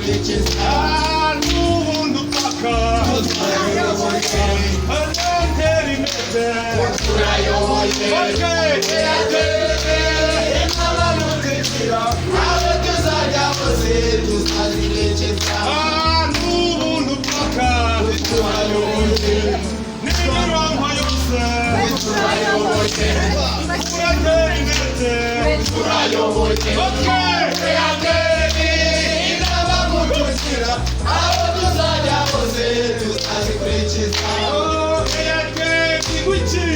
Tuzazikurikiza. N'ubundi upaka interinete. Turayoboye. Inama mutugira, aho tuzajya hose tuzazikurikiza. N'ubundi upaka Turayoboye. n'imirongo yose. Turayoboye. Interinete. Turayoboye. Inama mutugira, aho tuzajya hose tuzazikurikiza. Airtel wiki.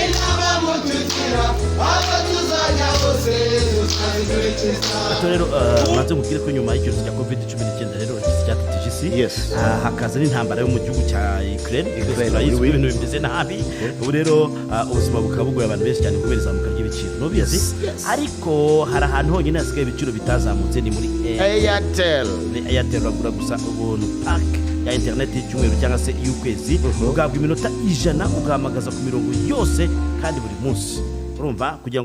Inama mutugira, aho tuzajya hose tuzazikurikiza. Gato rero, mbanze mubwire ko nyuma y'icyorezo cya COVID-19 rero cyatetije isi, hakaza n'intambara yo mu gihugu cya Ukraine. Twese Ukraine, turayizi ko oui. ibintu bimeze nabi. Ubu rero ubuzima bukaba bugoye abantu benshi cyane kubera izamuka ry'ibiciro, ntubizi? Ariko hari ahantu honyine hasigaye ibiciro bitazamutse, ni muri Airtel. Ni Airtel. Uragura gusa ubuntu pack ya interineti y'icyumweru cyangwa se iy'ukwezi, ugahabwa iminota 100, ugahamagaza ku mirongo yose kandi buri munsi. Urumva kugira ngo